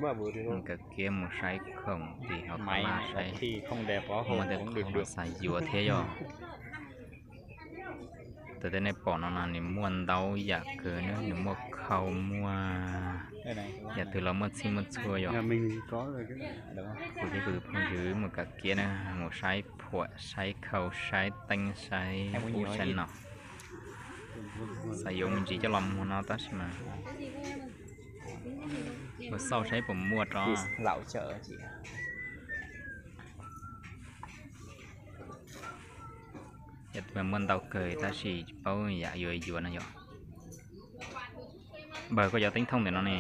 Mus kav kiab mus saib khoom tim hauv qhov laj saib muaj tej khoom los xav yuav thiab yom. Tam tej nej pom no no nws muaj ntau yam kawg na, nws muaj khau muaj yam twg los muaj txhij muaj txhua yom. Kuv thiab kuv tus phooj ywg mus kav kiab na, mus saib phuam saib khau saib teeb saib ub saib no. Xav yuav me ntsis coj los muag no tab sis mas mus xauj saib puas muaj rau. Yam twg muaj ntau kawg tab sis tsis paub yam yuav yuav no yom. Npawg, koj cov teeb thooj ntawm no ne?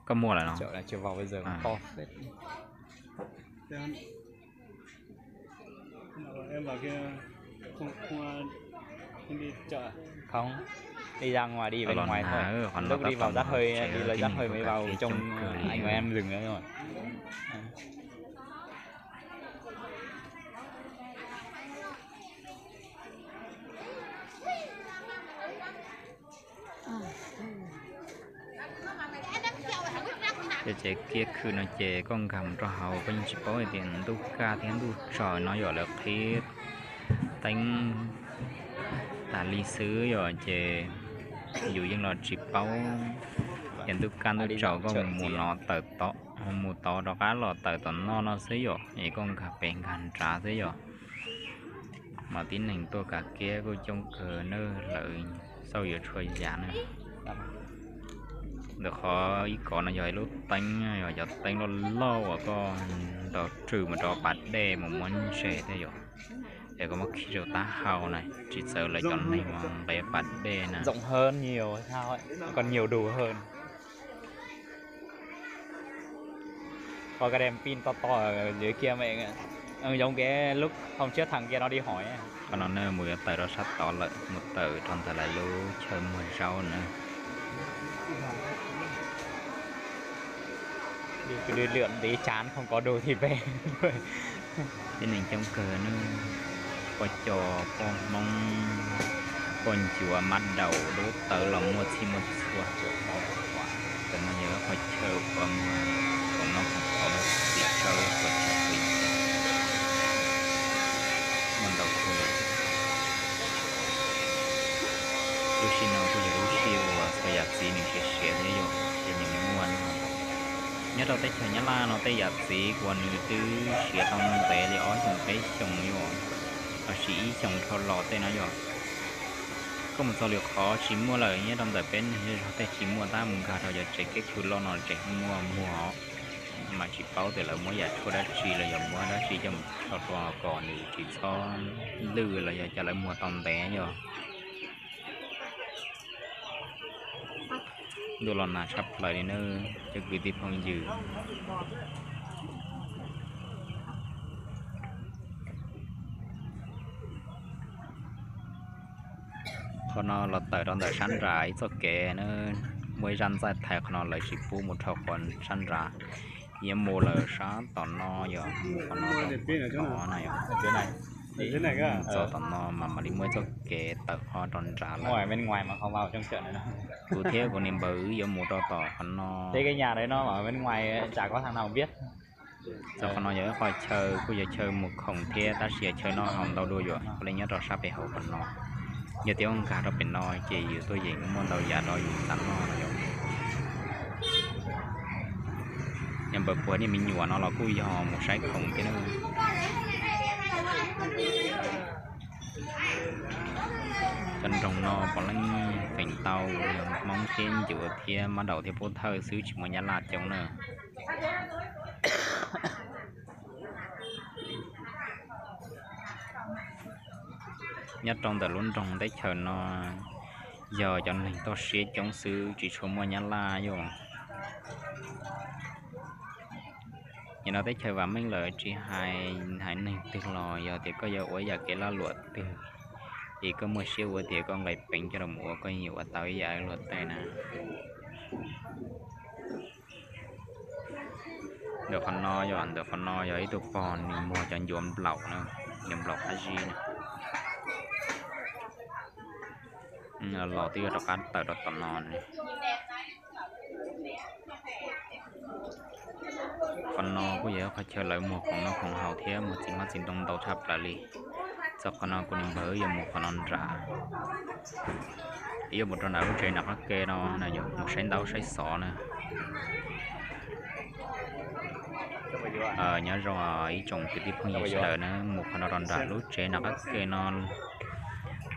Koj muaj lawm no? Em bảo kia không, không, không đi chợ, không, đi ra ngoài đi, ở bên ngoài thôi. Lúc đi vào dắt hơi, đi là dắt hơi mới vào trông anh và em dừng nữa rồi. Ces tsev kiab khw no ces koj nkag mus rau hauv koj yeej tsis paub hais tias ntuj kaj thiab ntuj tsaus no yom, lawv qhib teeb tas li xwb yom, ces yus yeej los tsis paub. Ces ntuj kaj ntuj tsaus koj mus no tawm tod, mus tod rov qab los tawm tom no no xwb yom, es koj nkag pem nkag nrad xwb yom. Mas tib neeg tuaj kav kiab kuj coob kawg na, lawv xauj yuav txhua yam na. Ntawm qhov ib kov no yog ib lub teeb, yog cov teeb loj loj uas koj ntaus rwm mus rau pas dej mus muab ntses thiab yom. Es koj muab khi rau taub hau na, tsis txawv lawv cov neeg uas nqes pas dej na. Còn nhiều đồ hơn. Có cái đèn pin to to ở dưới kia mẹ. Giống cái lúc hôm trước thằng kia nó đi hỏi. Qhov no na mus yuav tawm rau sab tod lawm, mus tawm rau ntawm lawv lub chaw muag zaub na. Đi lượn tí chán không có đồ thì về. Tib neeg coob kawg na, poj co, poj Hmoob, poj ncuav, mab daum, dub tawv los muaj txhij muaj txhua. Tam no yog qhov chaw uas muag khoom noj khoom haus, txiv tsawb, ua chaw pw, muaj ntau kawg. Lub sij no kuj yog lub sij uas txhua yam txiv nws siav siav thiab yom, ces nws muaj. Nyob rau teb chaws Nyab Laj no tej yam txiv uas nws twb siav tau ntev li ob xyoos peb xyoos yom, los sis ib xyoos dhau los tej no yom, koj mus txog lwm qhov tsis muaj lawm. Nyob rau ntawm peb neeg zej zog tej tsis muaj, tab mus nkag rau cov tsev kiab khw loj no tseem muaj muag os. Mas tsis paub tias lawv muab yam tshuaj dab tsi los yog muab dab tsi coj mus tso rau kom nws tsis txhob lwj los yog cas lawv muag tau ntev yom. Ntuj los nag tshaj plaws li na cov kwv tij phooj ywg. Qhov no los tawm rau ntawm sab nram ib txoj kev na, muaj ib zaj ntxaij thaiv qhov no lawv tsis pub mus rau qhov sab nram, yuav mus lawm sab tom no yom, mus qhov no, qhov no na yom. Txog tom no mas mam li muaj ib txoj kev tawm qhov rau nram lawm. Kuv thiab kuv niam npawg wb yuav mus rau tom qhov no. Txog qhov no yog ib qho chaw kuj yog chaw mus khoom thiab tab sis yog chaw noj haus ntau dua yom, ua li nyob rau sab pem hauv qhov no. Yog tias nkag rau pem no ces yus tuaj yeem muaj ntau yam rau yus xav noj no yom. Yog npawg puag niaj me nyuam no los kuj yog mus saib khoom thiab na. Cov nroog no puav leej feem ntau yog Hmoob thiab ncuav thiab mab daum thiab pub thawj xwb, tsis muaj Nyab Laj coob na. Nyob rau ntawm lub nroog teb chaws no yog cov neeg toj siab coob xwb, tsis tshua muaj Nyab Laj yom. Nim no teb chaws vam meej lawm, tsis hais haiv neeg twg los yog tias koj yuav ua ib yam kev lag luam twg, es koj muaj siab ua tias koj nqis peev coj los ua, koj yeej yuav ua tau ib yam luag tej na. Ntawm qhov no yog, ntawm qhov no yog ib tug pog nws muag cov ncuav nplaum na, ncuav nplaum qab zib na. Los twb yuav rov qab tawm rau tom no ne. Qhov no kuj yog qhov chaw lawv muag khoom noj khoom haus thiab muag txiv hmab txiv ntoo ntau tshaj plaws li. Txog qhov no kuv niam npawg yuav mus qhov no nram, yuav mus rau nram lub tsev nram qab ke no na, yuav mus saib ntaub saib xov na. Nyob zoo ib tsoom kwv tij phooj ywg sawv daws na, mus qhov no rau nram lub tsev nram qab ke no.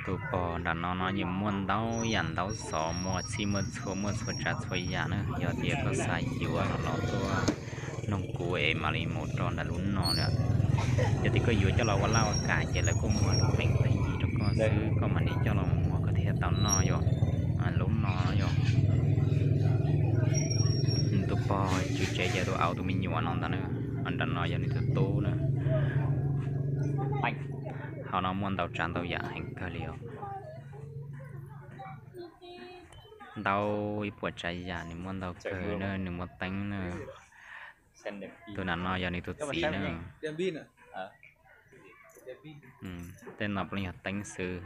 Tus pog nram no no yeej muaj ntau yam ntau xov, muaj txhij muaj txhua, muaj txhua tsav txhua yam na. Yog tias koj xav yuav los tuaj noog kuv es mam li mus rau nram lub no na. Yog tias koj yuav coj los ua laj ua kam ces lawv kuj muag lub peev tag yig rau koj xwb, koj mam li coj los muag koj thiaj tau noj yom. Lub no yog tus pog tswv tsev ces tus auv tus me nyuam no ntag na. Nram no yog nws tus tub na. Hauv no muaj ntau tsav ntau yam heev kawg li os. Ntau ib puas tsav yam, nws muaj ntau kawg na, nws muaj teeb na. Tus nram no yog nws tus txiv na. Tej no puav leej yog teeb xwb.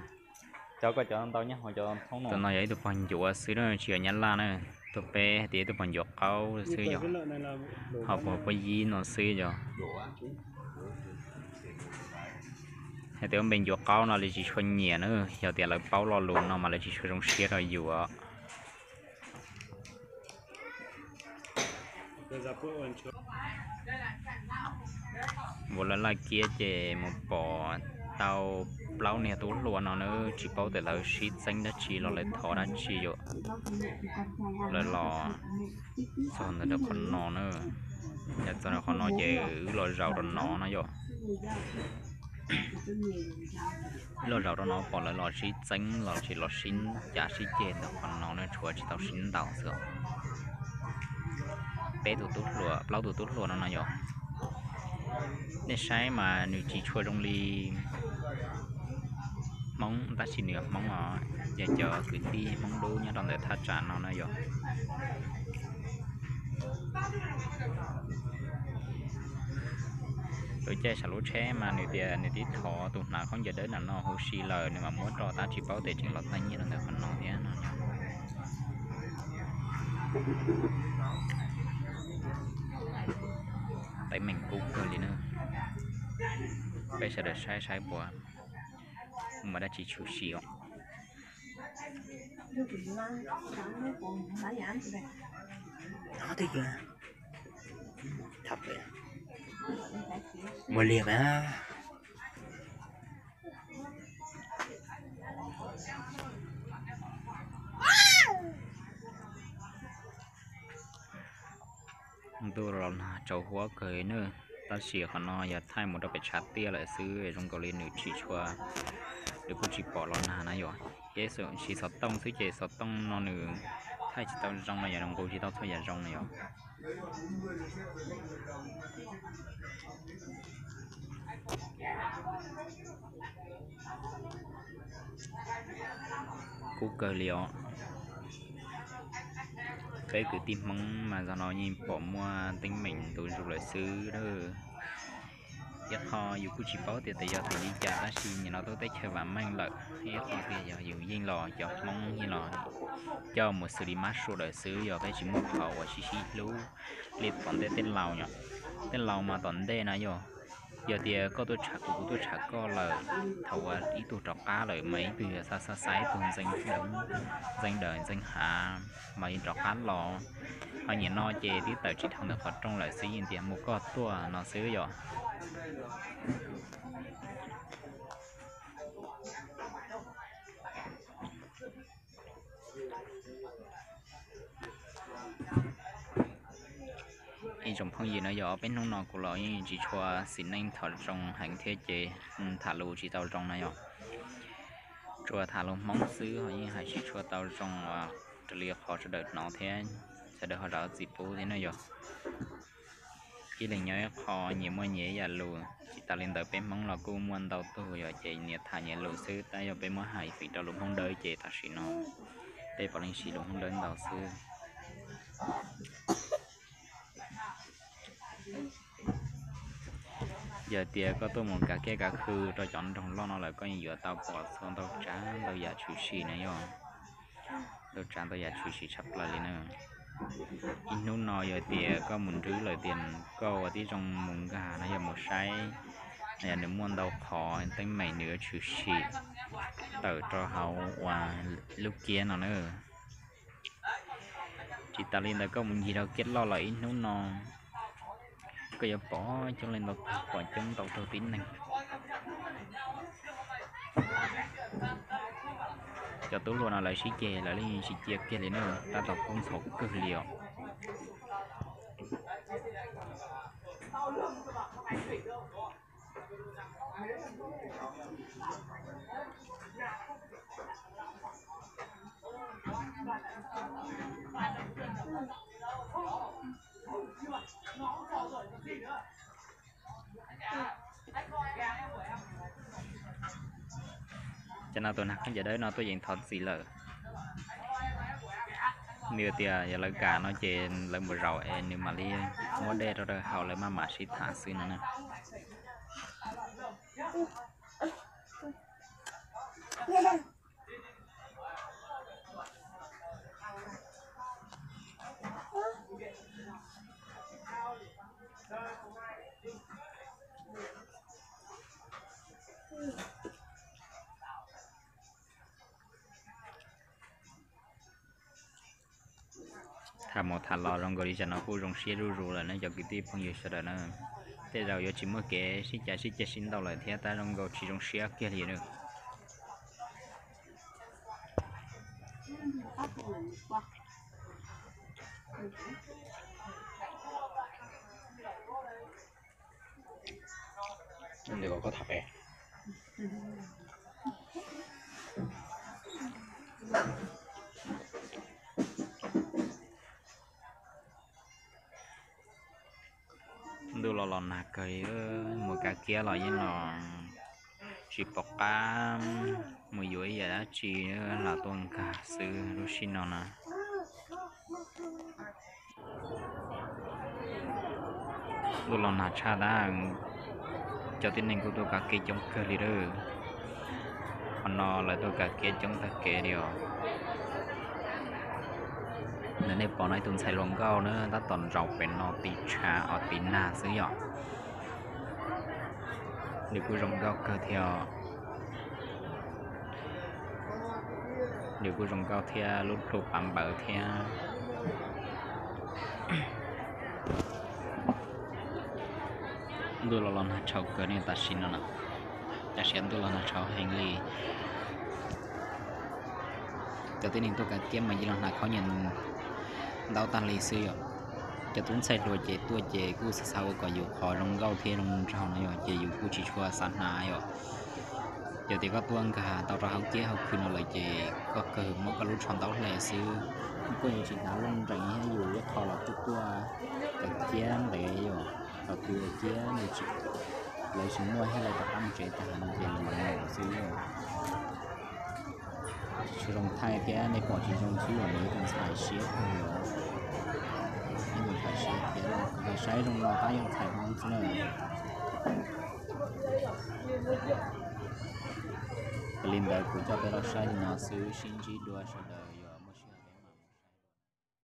Tus no yog ib tug pog ncuav xwb na, tsis yog nyab laj na. Tus peb hais tias ib tug pog ncuav qaub xwb yog, ho puag puab yib no xwb yog. Hais tias ua npe ncuav qaub no lawv tsis tshua nyiam na, yog tias lawv paub lo lus no mas lawv tsis tshua zoo siab rau yus. Vauv lawv laj kiab ces mus pom tau plaub niag tub hluas no na, tsis paub tias lawv sib txeeb dab tsi los lawv thov dab tsi yom. Lawv los txog ntawm qhov no na, txog ntawm qhov no ces wb los zaum rau no no yom. Wb los zaum rau no pom lawv los sib txeeb los sis los sib cav sib ceg ntawm qhov no na, tshuav tsis tau sib ntaus xwb. Peb tus tub hluas, plaub tus tub hluas no no yom. Nej saib mas nws tsis tshua zoo li Hmoob tab sis nws yog Hmoob os, yog cov kwv tij Hmoob dub nyob rau ntawm thaj tsam no no yom. Lub caij saum lub tsheb mas nws tias nws tib thov tus hnav khaub ncaws dawb nram no huv si lawm nws mam muab rau, tab tsis paub tias tseem los tag nyiaj rau ntawm qhov no thiab no. Teeb meem kub kawg li na. Peb sawv daws saib saib puas muaj dab tsi tshwm sim os. Mus liam mas. Ntuj los nag tsaus huab kawg na, tab sis qhov no yog thaij mus rau pem tshav tiaj lawm xwb, zoo nkaus li nws tsis tshua, nws kuj tsis pom los nag na yom. Ces siv xov tooj xwb ces xov tooj no nws thaij tsis tau zoo no yom, nws nqus tsis tau txhua yam zoo na yom. Kub kawg li os. Peb kwv tij Hmoob mas zaum no yeej pom muaj teeb meem ntu zus lawm xwb. Ib qho yus kuj tsis paub tias tes yog vim li cas tab sis nim no tuaj teb chaws vam meej lawm, ib qho tias yog yus yeej los cov Hmoob yeej los coj mus xws li mab sua lawm xwb, yog peb tsis muaj qhov uas sib sib hlub li tom ntej tej laus. Tej laus mas tom ntej na yog, yog tias koj tuaj tsham kuv, kuv tuaj tsham koj lawm, thaum uas ib tug rov qab lawm mas ib tug yog xa xa xa, ib tug ntxeev dawm ntxeev hav mas yeej rov qab los. Ho nim no ces twb tawm tsis dhau ntawm qhov rooj lawm xwb, yeej tias mus koj tuaj no xwb yom. Ib tsoom phooj ywg no yog peb hnub no kuv los yeej tsis tshua xis neej tham zoo heev thiab ces tham lus tsis tau zoo na yom. Tsuas tham lus Hmoob xwb ho yeej hais tsis tshua tau zoo raws li qhov sawv daws hnov thiab sawv daws ho zam txim pub thiab na yom. Ib leeg nyob ib qho, nyias muaj nyias ib yam lus, tsis tas li ntawd peb Hmoob los kuj muaj ntau tug yom, ces nyias tham nyias lus xwb, tab yog peb muab hais fim rau lus Hmoob Dawb ces tam sim no peb puav leej siv lus Hmoob Dawb ntau xwb. Yog tias koj tuaj mus kav kiab kav khw rau cov nroog loj no lawm koj yeej yuav tau pom txhua ntau tsav ntau yam tshwm sim na yom. Tau tsav ntau yam tshwm sim tshaj plaws li na. Ib hnub no yog tias koj mus nrwb lawm tias koj ua tib zoo mus nkag no yog mus saib, yog nws muaj ntau qhov teeb meem nws yuav tshwm sim tawm rau hauv uas lub kiab no na. Tsis tas li ntawd koj mus ncig rau kiab loj lawm ib hnub no, koj yuav pom coob leej ntau, pom coob ntau rau tib neeg. Cov tub hluas no lawv sib ceg lawv yeej tsis cia kiag li na, tab tom kub ntxhov kawg li os. Cov no tus nag khaub ncaws dawb no tuaj yeem thov txim lawm. Nws tias yog lawv kam no ces lawv mus zaum es nws mam li muab dej rau lawv haus, lawv maj mam sib tham xwb no na. Tham mus tham los zoo nkaus li zaum no kuj zoo siab zuj zus lawm ne cov kwv tij phooj ywg sawv daws na. Tej zaum yuav tsis muaj kev sib cav sib ceg sib ntaus lawm thiab tab zoo nkaus tsis zoo siab kiag li na. Ntuj los los nag kawg, mus kav kiab los yeej los tsis pom qab mus yuav ib yam dab tsi, lam tuaj nkag xwb lub sij no na. Ntuj los nag tshaj tab, cov tib neeg kuj tuaj kav kiab coob kawg li lawm. Qhov no lawv tuaj kav kiab coob tag kev li os. Ntawm nej pom no ib tus ntxhais hluas nkauj na tab tom zaum pem no tiv tshav os tiv nag xwb yom. Nws kuj zoo nkauj kawg thiab. Nws kuj zoo nkauj thiab lub plhu pav npawv thiab. Ntuj los los nag tshauv kawg ne tam sim no na. Tam sim ntuj los nag tshauv heev li. Cov tib neeg tuaj kav kiab mas cia li hnav khaub ncaws ntaub tag li xwb yom. Cov tub ntxhais hluas ces tuaj ces kuj xav xav ua kom yus qhov zoo nkauj thiab zoo nraug no yom, ces yus kuj tsis tshua xav hnav yom. Yog tias koj tuaj nkag tau rau hauv kiab hauv khw no lawm ces koj kawg muab koj lub tsho ntaub hle xwb, koj yuav tsis hnav loj nrees thiab yus ib qho los kuj tuaj kav kiab ntev yom. Thaum twg kiab lawv tsis muaj thiab lawv rov qab mus tsev tag no ces lawv mam mus xwb. Tsis tshua zoo thaij thiab nej pom tsis zoo xwb yom, yog ib tus ntxhais siab kawg li os. Ib tus ntxhais siab thiab, saib zoo no tab yog ntxhais Hmoob xwb na. Yog li ntawd kuv coj peb los saib li no xwb, sib ntsib dua sawv daws.